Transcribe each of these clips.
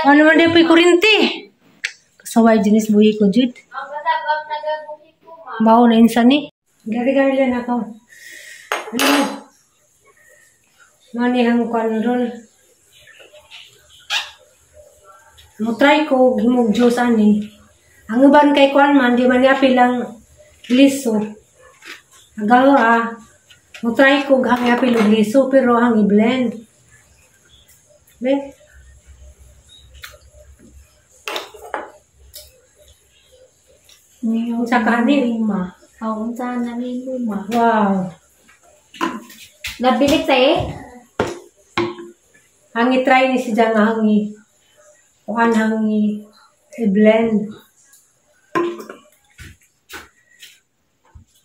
Ano man din po'y kurinte. Kasaway dinis buhi ko jud. Ang kasabang nagabuhi ko ma. Bawo na insa ni. Gari-gari lang ako. Ano? Mani ang kwan ron. Mo try ko himog juice ani. Ang uban kay kwan man di man niya pilang liso. Agaw ah. Mo try ko hangi apil og liso pero ang i-blend. Be? Unsa ka ani? Ma. Aw, unsa na nimo ma? Wow. Nabilik sa eh? Hangi try ni si Jang hangi. Kuan hangi i-blend.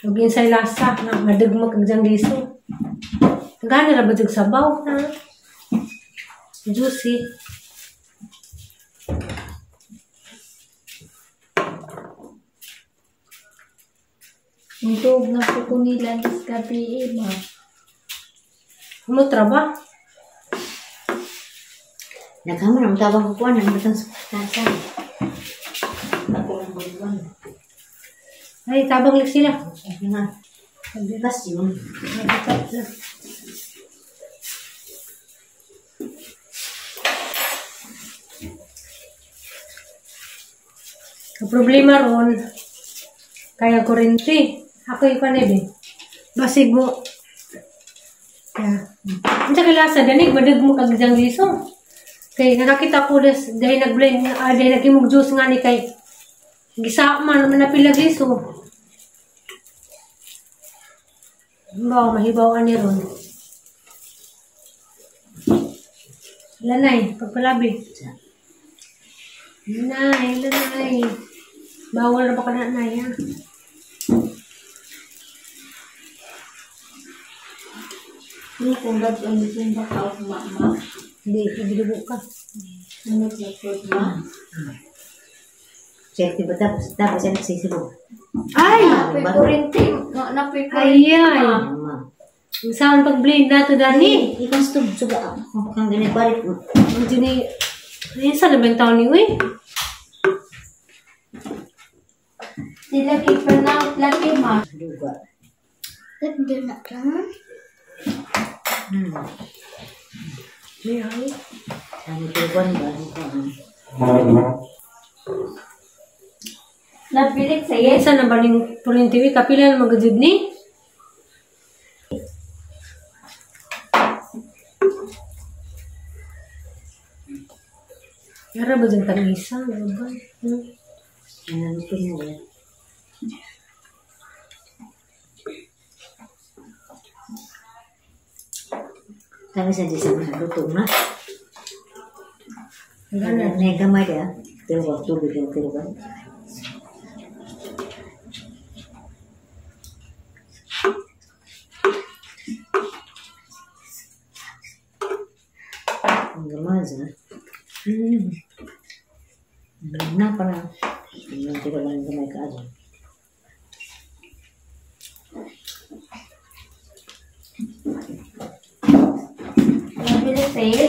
Ug insay lasa na madugmok ang jang liso. Gani ra ba jud sabaw na? Juicy. Ntog na ko nila gabi ma. Mutra ba? Naghamon ang tabang kukuan ang batang sa ako ang buwan. Ay, tabang lang sila. Nga. Bas yun. Ang problema ron, kaya kurente. Ako yung panebe. Basig mo. Kaya, ang saka lasa, danig, madag mo kag diyang liso. Kay nakakita ko des, dahil nag-blend, dahil nag-imog juice nga ni kay gisa man, naman napila liso. Ba, mahibaw ani ron. Lanay, pagpalabi. Lanay, lanay. Bawal na ba ka na, nay, ha? Ano kung ba't ang bisin ba ka o mama? Hindi, ibilubo ka. Ano sa ma? Check, diba tapos yan nagsisibo. Ay! Napoy kurente. Napoy kurente. Ay, ay. Saan pag-blend na ito, Dani? Ikaw sa suga. Kang ganit parit. Ang dini, ayun sa labing taon ni Uy. Sila kay-pronounce lagi, ma. Duga. Hindi na lang. May ay. Ano tuwan ba? Nabilik sa yes. Isa na ba ning kurente, Uy? Kapila na magajud ni? Yara ba dyan tag-isa? Ano ba? Ano mo ba? Kami sa dyan sa mga lutong na. Ano? Nagamay ka. Pero wag tubig yung pero ba? Ang gamay dyan. Na pala. Hindi ko lang gamay ka dyan.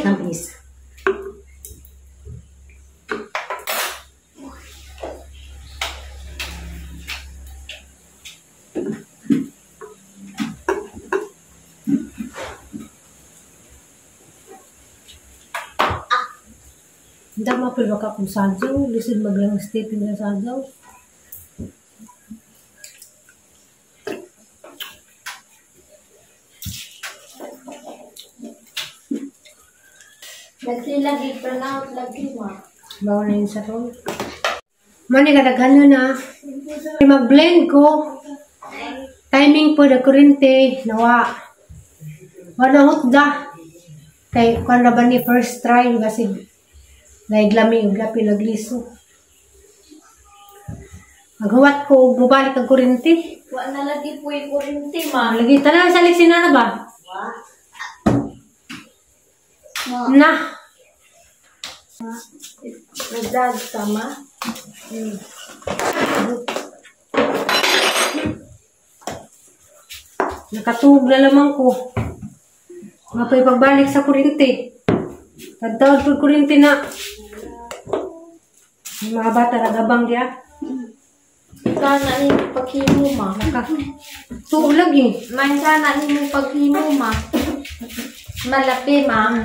Tamis. Hindi mapil baka kung sadyaw. Lisod maglang step yung sadyaw. Nagsilagi, pronounce lagi ma. Bawa na yun sa roll. Mani kadaghan na. Mag-blend ko. Timing po na kurente. Nawa. Wala hutda. Kay kung na ba ni first try. Kasi naiglami yung gapi nagliso. Maghuwat ko, bubalik ang kurente. Wala na lagi po yung kurente ma. Lagi, tanan sa liksina na ba? Na. Nagdag ka ma? Nakatuog na lamang ko. Mapay pagbalik sa kurente. Tagtawad po kurente na. Mga bata nagabang diya. Sana ni paghimo ma. Tuo lagi. Man sana ni mo paghimo ma. Malapi ma.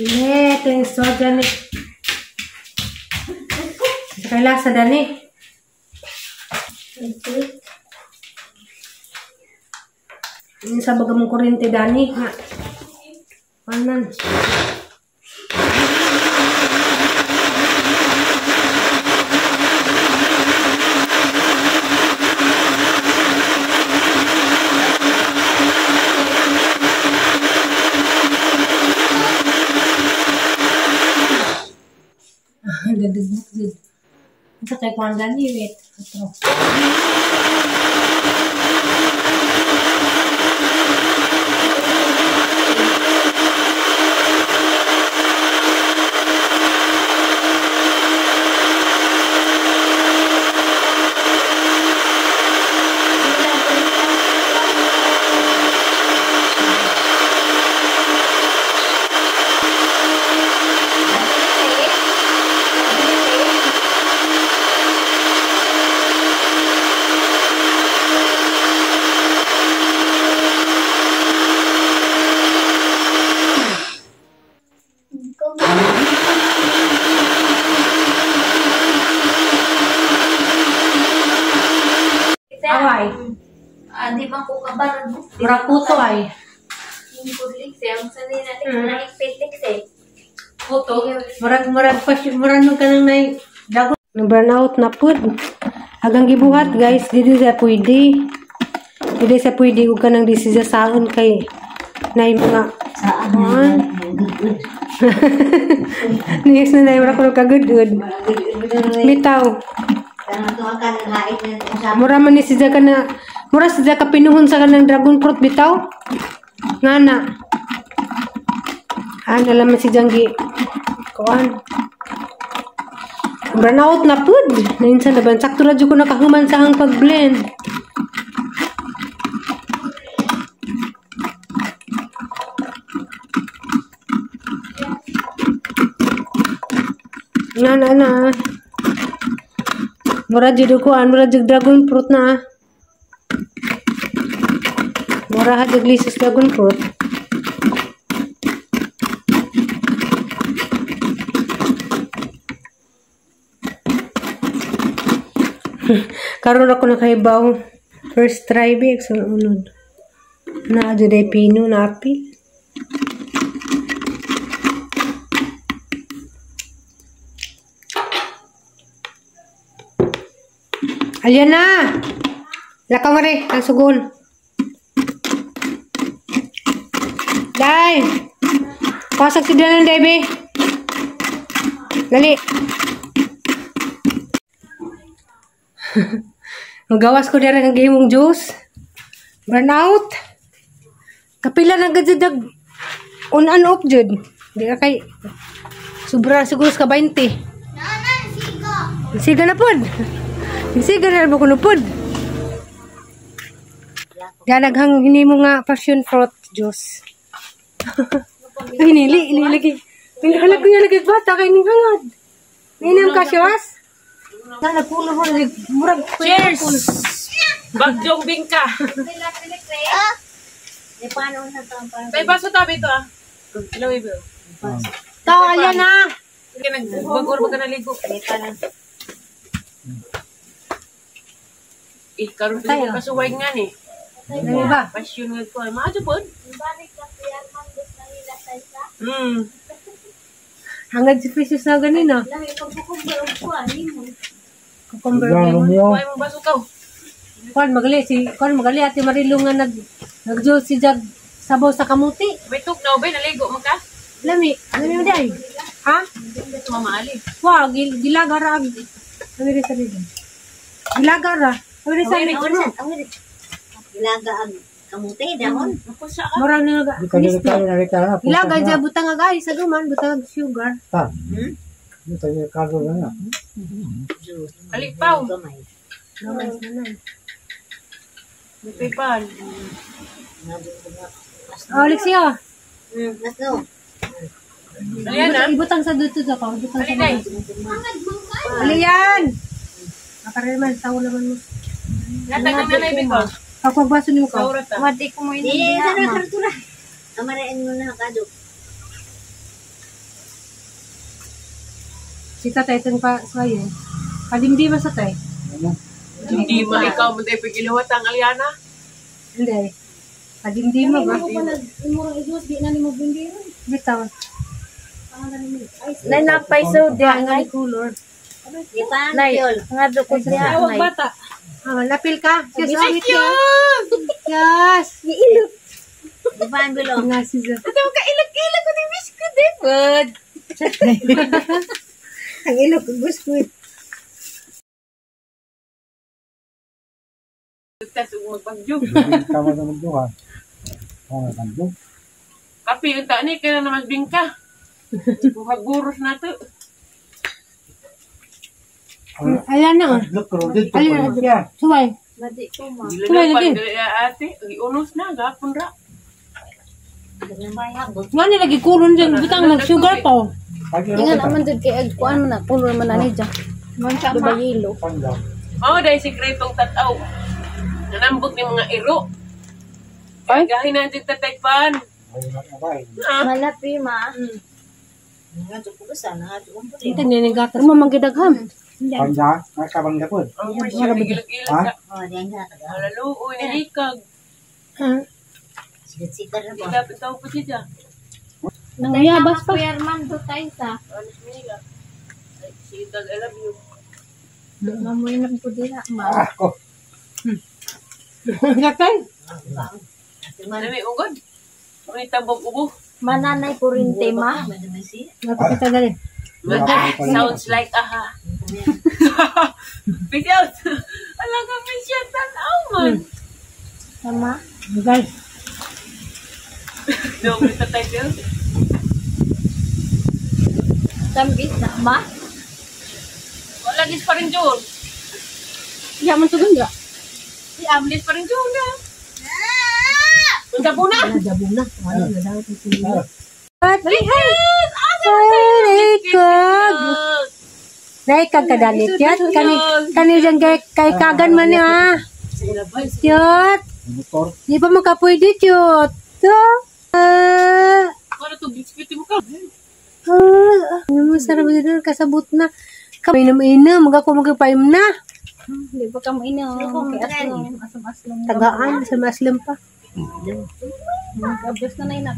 Ito yung soda ni. Kailasa dani. Yung sa baga mong kuryente dani. Anan. Sa kay kuan dani wait. Atro. Away. Di ba ko kabaron? Murag puto ay. Puto. Murag murag nung kanang nay dago. Burn out na pud. Agang gibuhat guys, dili sa pwede. Dili sa pwede ug kanang di siya saon kay nay mga saan. Niyas na nay murag ko kagudud. Bitaw. Mura man ni siya ka na mura siya ka pinuhon sa kanang dragon fruit bitaw. Ngana. Ana laman si Janggi. Kuan. Burn out na pud. Nainsan na ba? Sakto ra jud ko nakahuman sa ang pag-blend. Ngana na. Mura jud ko an mura jud dragon fruit na. Mura ha jud lisos dragon fruit. Karon ako nakahibaw. First try bi sa unod. Na jud ay pino na apil. Ayan na. Lakaw nga rin, ang sugon. Day! Pasag si Danan, Day, be. Dali. Magawas ko dyan ang gihimong juice. Burnout. Kapila na gajadag. On and off, jud. Di ka kay... Sobra siguro sa 20. Siga. Siga na pod. Siga na ba kuno pod. Danaghang hinimo nga passion fruit juice. Hinili, hinili. Hinili ko lagi bata kay ning hangad. Ninam ka siwas? Na nagpulo mo murag. Cheers. Bagyong bingka. Tay baso tabi ito ah. Hello, Ibo. Ta alya na. Sige nagbagor ba ka naligo? Eh, karon pa ko kasuway nga ni. Ano ba? Passion nga ko. Maadyo pod. Hangad si Precious na ganina. Cucumber lemon. Kuhay mo baso ka. Kuan magali si kuan magali ate Marilo nga nag nag-juice si Jag sabaw sa kamuti. May tugnaw ba naligo mo ka? Lami, lami mo day. Ha? Mama Ali. Wa gilagara ag. Lami rin sa rin. Gilagara. Awari sa amin. Ilaga ang kamuti dahon. Murag na nga. Di ka nila kayo na rin na. Ilaga dyan, butang ag ay, sa guman, butang ag sugar. Ha? Di ka nila kayo na. Alipaw. Gamay. Gamay sa nanay. Pipan. Oh, Alexia. Mas no. Ayan na. Ibutang sa dito sa ko. Ibutang sa Alin, dito. Aliyan! Makarin man, tawo naman mo. Natag na nanay biko. Ako ang baso ni mo ka. Saura ta. Madi ko mo Eh, inom sana diha, ma. kartura. Amarain mo na kado. Si tatay itong pa sa iyo. Kadimdi ba sa tay? Ano? Hindi ma ikaw mo tayo pagiliwat ang Aliana. Hindi. Kadimdi mo ba? Imurang igos di na nimo bindiro. Bitaw. Nay napay so diha Ang ngay. color. Di pa Nay, yol. nga do ko diha Tawag nay. bata. Ah, lapil ka. Yes, awit ka. Yes. Di pa ang bilo. Nga si Zah. Ito ka ilog-ilog ko di biscuit eh. Good. Ang ilog biscuit. Tas ug magpagjug. Hindi ka mo na magduha. Oh, nagduha. Kapi unta ni kaya na naman bingka. Buhag buros na to. Ayan na. Look, ro dito Alin, pa siya. Suway. Madi ko ma. Dili Tuloy, na lagi. pan dili ate, giunos na gapon ra. Nga ni lagi kulon dyan. Butang mag-sugar pa. Ingan naman jud kay ag kuan man na kulor man na ni dyan. Mancha Di ba yelo? Panglaw. Mao dai sikretong tataw. Nanambot ni mga iro. Ay, gahin na jud tatay pan. Ay, nakabay. Malapi ma. Nga to ko sana nga to ko. Ito ninigatas. Ano manggidagham? Pangla, nakabang gapod. Ang presyo gilog-gilog Ha? sa Oh, diyan ka kada. Halaluoy ni likag. Ah. Sikat-sikat na ba? Dapat tao po siya. Nanguyabas pa. Square man do tayo sa. Alas Mila. Ay, sige, tag, I love you. Mamoy na po diha ma. Ah, ko. Gatay. Ano may ugod? May tabog ubo. Mananay kurinte ma. Napakita dali. Sounds like aha. Peace out. Ala ka, peace out. Tanaw man. Tama. Guys. No, may tatay Bill. Tambis na ma. Wala gis pa rin dyan. Ya man tugon ga. Si Amlis pa rin dyan na. Punta po na. Jabong na. Wala na daw. Ah, Ay, naikag. Naikag ka dali, Tiyot. Kani, kani dyan kay, kay kagan man niya. Ah. Tiyot. Motor. Di pa makapwede, Tiyot. Ah, Para to biscuit mo ka. ah, ano mo, sarap dito, kasabot na. Kainom inom, magako magpaim na. Di ba ka mo ina? Kay aslong, asam aslong. Tagaan, sa maslim pa. Abos na na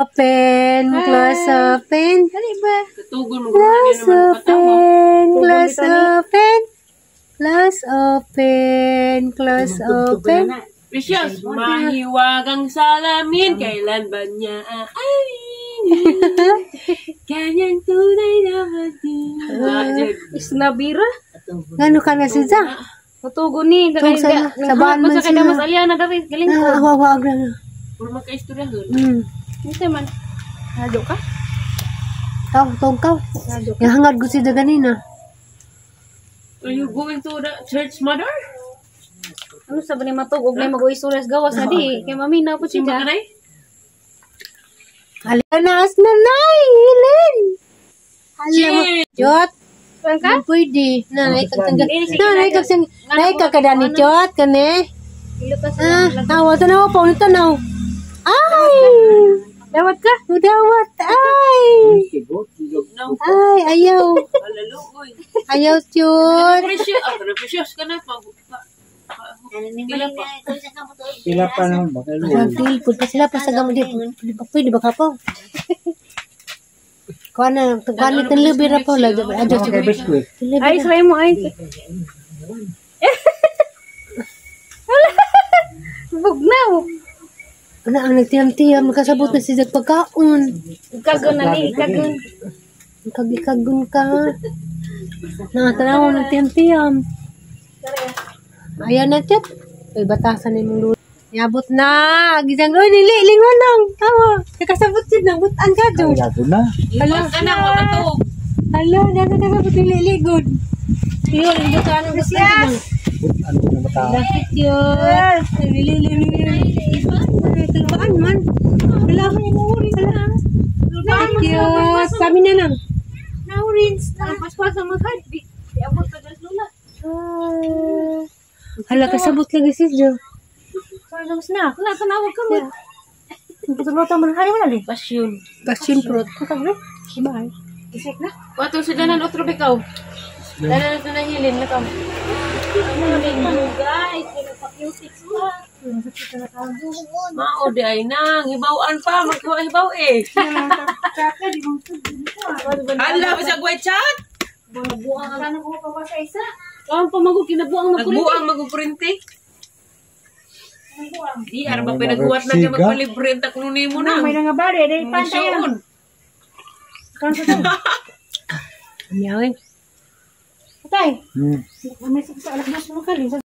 Open, close open. Dali ba? Katugon mo na Close naman katawa. open, close open. Close open, close open. Precious, mahiwagang salamin, kailan ba niya aalinin? Kanyang tunay na pag-ibig. Isnabira. Gano ka na si Za? Tutugo ni. Tug sa- sabaan man sa kay sila. Damas Aliana dari. Galing ko. Ah, awa-awa na. Puro magka-istorya hon. Hindi man. Nado ka? Taw, tawag ka. Yung hangad ko si ganina. Are you going to the church, mother? Ano sa ba ni matugog na mag-uisulas gawas na di. Kay mami na po Simba siya. ka na eh? Alanaas na nay, hilin. Alam mo, Jot. Kuan ka? Ka? Pwede. Na, naikag na, naikag sang, naikag ka dani, Jot, kani. Ilo ka sa Ah, tawa, tanaw pa, ulit tanaw. Ay! Dawat ka? Dawat, ay! Ay, ayaw. Halaluoy. Ayaw, Jot. Precious, ah, precious ka na. Pila pa. Pila pa naman ba? Kaya Ang pud pa sila pa sa gamot di. Pwede ba pwede ba ka po? Kuha na, kuha na tinlubi ra po. Lagi, adyo, Ano kay biscuit? Ay, saray mo ay. Bugnaw. Ano ang nagtiyam-tiyam, nakasabot na siya pagkaon. Kagon na ni, kagon. Kagikagon ka. Nakatanaw ng tiyam-tiyam. Ayan na, chat. Ay, batasan ni mong lulo. Yabot na. Gisang, oy, nili, lingon lang. Tawa. Nakasabot yun lang. Butan ka, Jo. Ay, gago na. Hala. Ka na, makatog. Hala, nasa kasabot ni Lili. Good. Yun, butan ang butan. Ano na mata? Lapit yun. Lili, lili, lili. Tulbaan man. Hala. Hala. Lapit yun. Kami na lang. Now-rinse na. Paspas ang magkad. Di abot pa gas lula. Ah. Hala, kasabot lagi si Jo. Na. Wala, tanawag ka mo. Pasyon. Passion fruit. Bye. Wato sa danan otro bikaw. Danan sa nahilin na ka. Guys, pa-cutics pa. Mao di ay nang hibaw-an pa magkuha hibaw eh. Hala ba sa white chat? Sana ko pa sa isa. Ang pamago kinabuang magkurente. Nagbuang magkurente. Di arba pinaghuwat na kay magpalibre ang takno nimo na. May nga bari, dai pantay. Miyaw eh. Patay. Hmm. May sa alas dos mo kali.